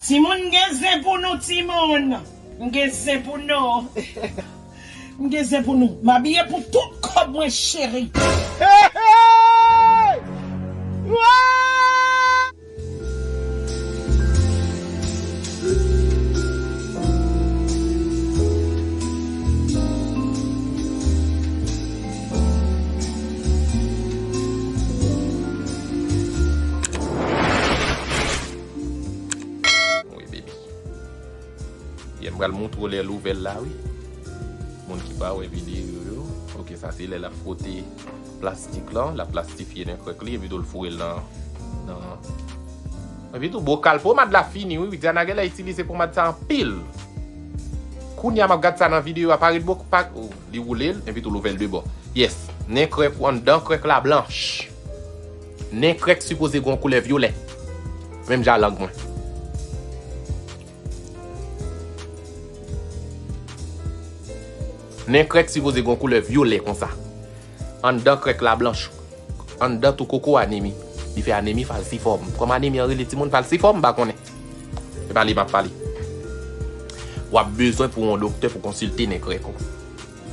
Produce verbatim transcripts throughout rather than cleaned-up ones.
Timoun, m gen zen pou nou, timoun. M gen zen pou nou. M gen zen pou nou. M abiye pou tout kòb mwen, cheri. Wi, baby. Yè m pral montre w lè l ouvè l la, wi. Moun ki pa wè videyo yo. Ok, sa se lè l ap fwote plastik lan, l ap plastifye nen krèk li, epi tou l foure l nan, nan. Epi tou, bokal pomad la fini, wi. Widiana genlè itilize pomad sa anpil. Kounye a m ap gad sa nan videyo a, parèt bok, pa, oh, li woule l, epi tou l ouvè l de bò. Yes, nen krèk ou anndan krèk la blanch. Nen krèk sipoze gen yon koulè vyolè. Menm jan lang mwen. Nen krèk sipoze gen yon koulè vyolè konsa. Anndan krèk la blanch. Anndan tou koko anemi. Li fè anemi falsifòm. Kòm anemi an rele timoun falsifòm, m pa konnen. Se pa li m ap pale. W ap bezwen pou yon doktè pou konsilte nen krèk ou.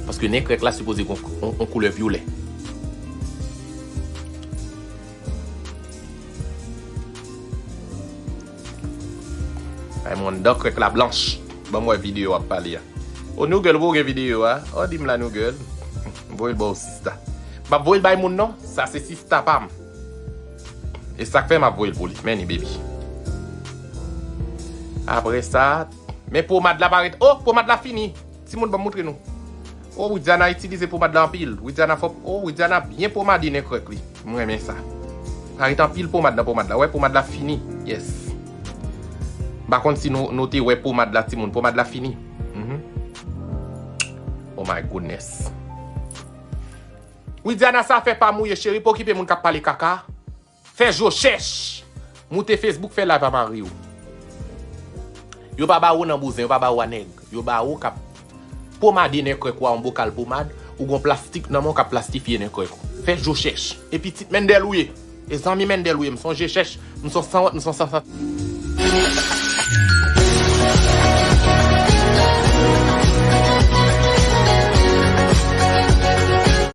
Paske nen krèk la sipoze gen yon, yon, yon koulè vyolè. Ay, mwen, anndan krèk la blanch. Ban m wè videyo w ap pale a. O, New Girl, ou gen videyo a? O, di m la, New Girl. M voye l ba w, sista. M ap voye l bay moun, non. Sa se sista pa m. E sa k fè m ap voye l pou li. Men ni, baby. Apre sa, men pomad la parèt. O, pomad la fini. Timoun, ban m montre nou. O, Widiana itilize pomad la anpil. Widiana fò, o, Widiana byen pomade nen krèk li. M renmen sa. Parèt anpil pomad nan pomad la. Wè, pomad la fini. Yes. M pa konn si nou, nou te wè pomad la, timoun. Pomad la fini. Mhm. Oh my goodness. Widiana, sa fè pa mouye, cheri, pa okipe moun k ap pale kaka. Fè je w chèch. Moute Facebook, fè live a mari w. Yo pa ba ou nan bouzen, yo pa ba ou a nèg. Yo ba ou k ap pomade nen krèk ou a yon bokal pomad, ou gon plastik nan men w k ap plastifye nen krèk ou. Fè je w chèch. E pitit Mendel ou ye. E zanmi Mendel ou ye. M se yon je chèch. M se yon sanwont, m se yon sansanti.